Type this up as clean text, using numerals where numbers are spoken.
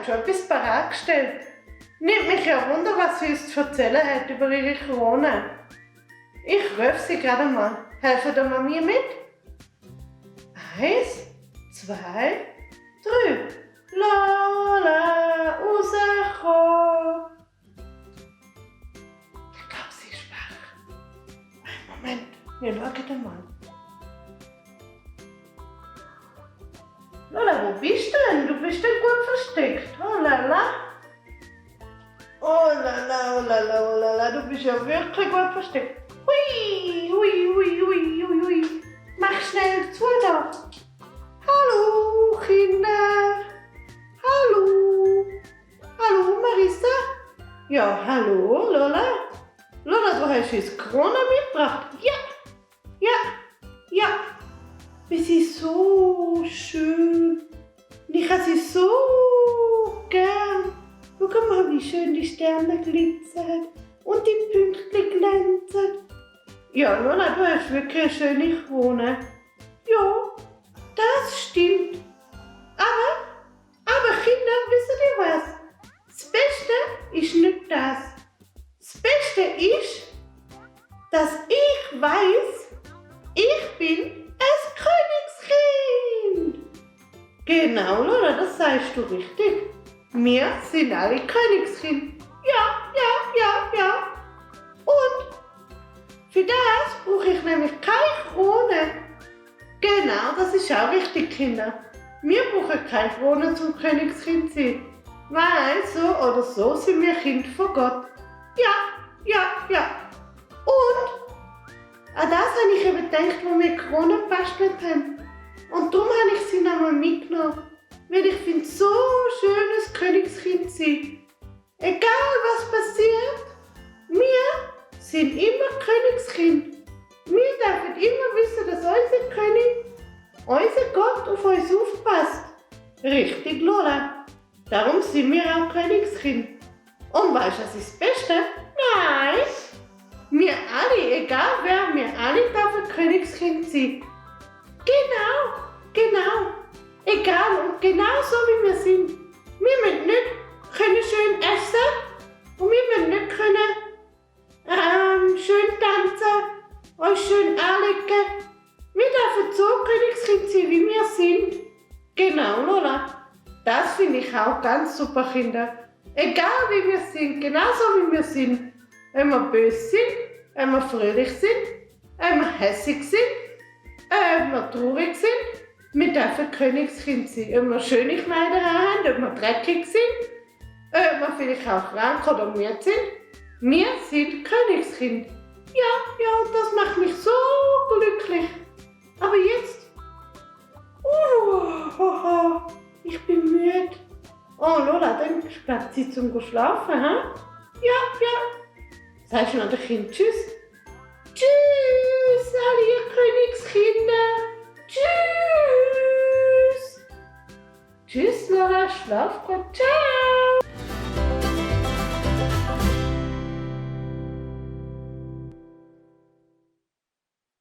hat schon etwas bereitgestellt. Nimmt mich ja Wunder, was sie uns zu erzählen hat über ihre Krone. Ich rufe sie gerade mal. Helfen ihr mir mit? 1, 2, 3. Lola, rauskommen. Ich glaube, sie ist wach. Moment, wir schauen mal. Lola, wo bist du denn? Du bist denn gut versteckt. Oh lala. Oh lala, oh lala, oh lala. Du bist ja wirklich gut versteckt. Hui, hui, hui, hui, hui, hui. Mach schnell zu da. Hallo, Kinder. Hallo. Hallo, Marissa. Ja, hallo, Lola. Lola, du hast uns Krone mitgebracht. Ja, ja, ja. Sie ist so schön. Und ich habe sie so gern. Schau mal, wie schön die Sterne glitzern und die Pünktchen glänzen. Ja, Lola, du hast wirklich eine schöne Krone. Ja, das stimmt. Aber Kinder, wisst ihr was? Das Beste ist nicht das. Das Beste ist, dass ich weiß, ich bin ein Königskind. Genau, Lola, das sagst du richtig. Wir sind alle Königskind. Ja. Und für das brauche ich nämlich keine Krone. Genau, das ist auch richtig, Kinder. Wir brauchen keine Krone zum Königskind zu sein. Weil so oder so sind wir Kind von Gott. Ja. Und an das habe ich eben gedacht, als wir Krone gebastelt haben. Und darum habe ich sie nochmal mitgenommen. Weil ich finde es so schön, ein Königskind zu sein. Egal was passiert, wir sind immer Königskind. Wir dürfen immer wissen, dass unser König, unser Gott auf uns aufpasst. Richtig, Lola. Darum sind wir auch Königskind. Und weißt du, was ist das Beste? Nein! Wir alle, egal wer, wir alle dürfen Königskind sein. Genau. Egal und genau so wie wir sind. Wir müssen nicht schön essen und wir müssen nicht schön tanzen, uns schön anlegen. Wir dürfen so Königskind sein, wie wir sind. Genau, Lola. Das finde ich auch ganz super, Kinder. Egal wie wir sind, genauso wie wir sind. Wenn wir böse sind, wenn wir fröhlich sind, wenn wir hässig sind, wenn wir traurig sind. Wir dürfen Königskind sein. Ob wir schöne Kleider haben, ob wir dreckig sind, ob wir vielleicht auch krank oder müde sind. Wir sind Königskind. Ja, und das macht mich so glücklich. Aber jetzt, ich bin müde. Oh Lola, dann ist gerade Zeit zum Schlafen, ha? Ja. Sagst du noch dem Kind Tschüss? Tschüss, alle ihr Königskinder. Tschüss. Tschüss, Lola, schlaf gut. Ciao.